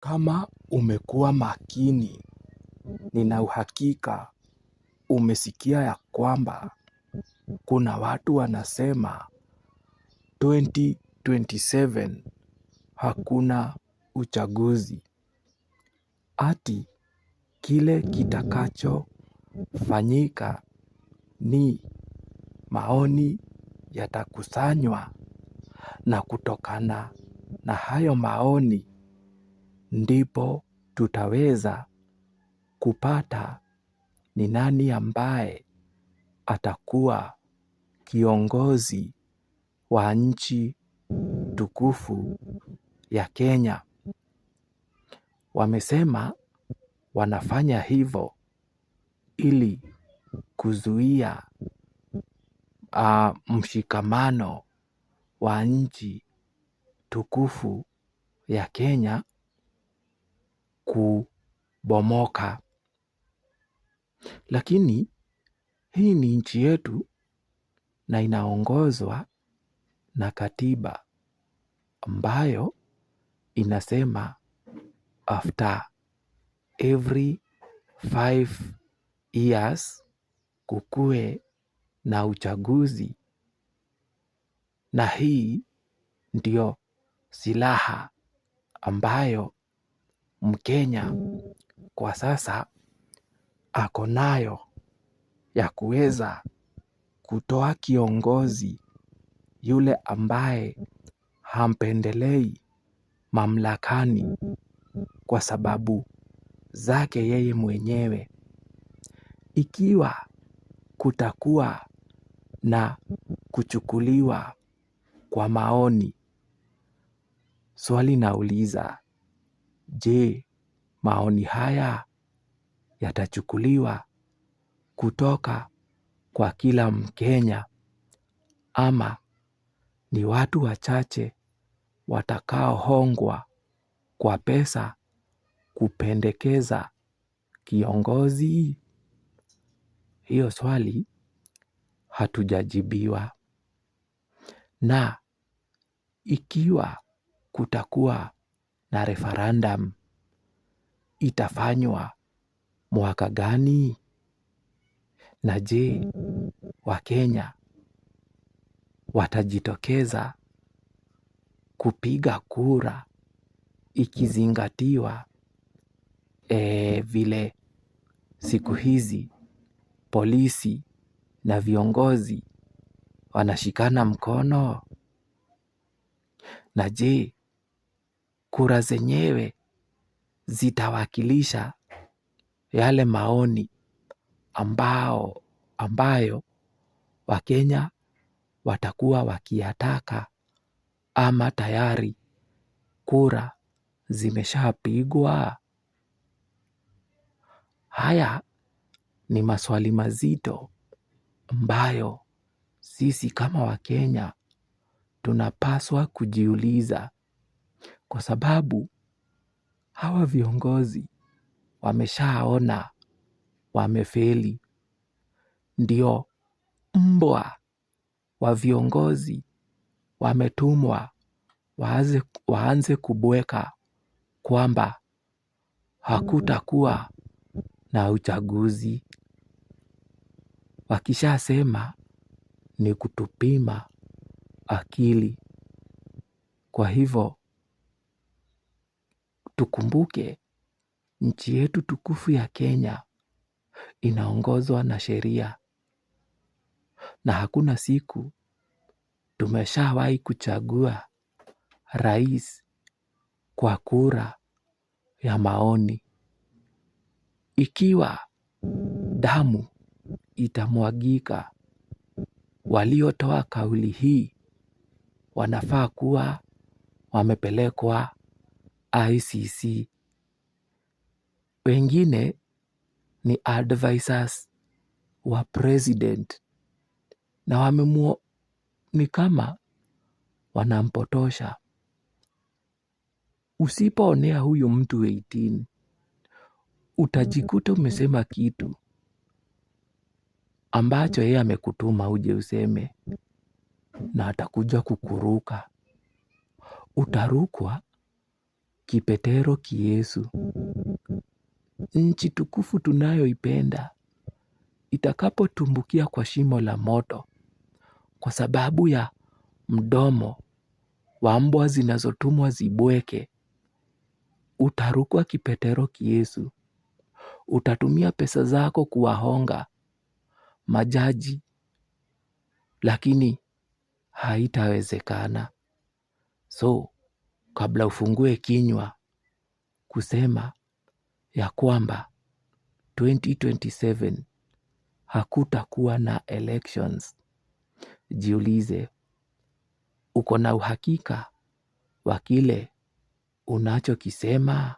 Kama umekuwa makini, nina uhakika umesikia ya kwamba kuna watu wanasema 2027 hakuna uchaguzi. Ati kile kitakachofanyika ni maoni yatakusanywa na kutokana na hayo maoni ndipo tutaweza kupata ni nani ambaye atakuwa kiongozi wa nchi tukufu ya Kenya. Wamesema wanafanya hivo ili kuzuia mshikamano wa nchi tukufu ya Kenya kubomoka. Lakini hii ni nchi yetu na inaongozwa na katiba ambayo inasema after every 5 years kukuwe na uchaguzi, na hii ndio silaha ambayo mkenya kwa sasa ako nayo ya kuweza kutoa kiongozi yule ambaye hampendelei mamlakani kwa sababu zake yeye mwenyewe. Ikiwa kutakuwa na kuchukuliwa kwa maoni, swali nauliza, je, maoni haya yatachukuliwa kutoka kwa kila mkenya ama ni watu wachache watakaohongwa kwa pesa kupendekeza kiongozi? Hiyo swali hatujajibiwa. Na ikiwa kutakuwa na referendum itafanywa mwaka gani? Na je, wakenya watajitokeza kupiga kura ikizingatiwa vile siku hizi polisi na viongozi wanashikana mkono? Na je, kura zenyewe zitawakilisha yale maoni ambayo wakenya watakuwa wakiyataka ama tayari kura zimeshapigwa? Haya ni maswali mazito ambayo sisi kama wakenya tunapaswa kujiuliza kwa sababu hawa viongozi wameshaona wamefeli. Ndio mbwa wa viongozi wametumwa waanze kubweka kwamba hakutakuwa na uchaguzi. Wakishasema ni kutupima akili. Kwa hivo tukumbuke nchi yetu tukufu ya Kenya inaongozwa na sheria na hakuna siku tumeshawahi kuchagua rais kwa kura ya maoni. Ikiwa damu itamwagika, waliotoa kauli hii wanafaa kuwa wamepelekwa ICC. Wengine ni advisers wa president na ni kama wanampotosha. Usipoonea huyu mtu 18 utajikuta umesema kitu ambacho yeye amekutuma uje useme na atakuja kukuruka. Utarukwa Kipetero kiyesu. Nchi tukufu tunayoipenda itakapotumbukia kwa shimo la moto kwa sababu ya mdomo wa mbwa zinazotumwa zibweke, utarukwa kipetero kiyesu. Utatumia pesa zako kuwahonga majaji, lakini haitawezekana. So kabla ufungue kinywa kusema ya kwamba 2027 hakutakuwa na elections, jiulize, uko na uhakika wa kile unachokisema?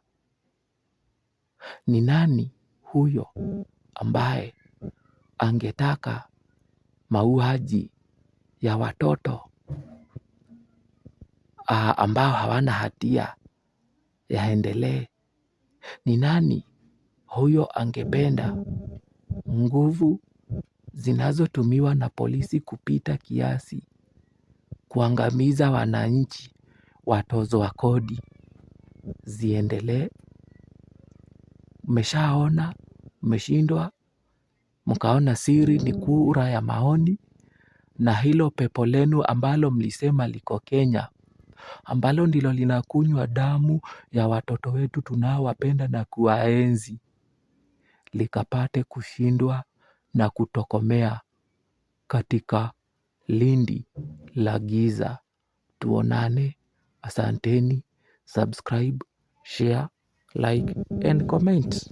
Ni nani huyo ambaye angetaka mauaji ya watoto ambao hawana hatia yaendelee? Ni nani huyo angependa nguvu zinazotumiwa na polisi kupita kiasi kuangamiza wananchi watozwa kodi ziendelee? Mmeshaona, mmeshindwa, mkaona siri ni kura ya maoni, na hilo pepo lenu ambalo mlisema liko Kenya, ambalo ndilo linakunywa damu ya watoto wetu tunaowapenda na kuwaenzi, likapate kushindwa na kutokomea katika lindi la giza. Tuonane, asanteni, subscribe, share, like and comment.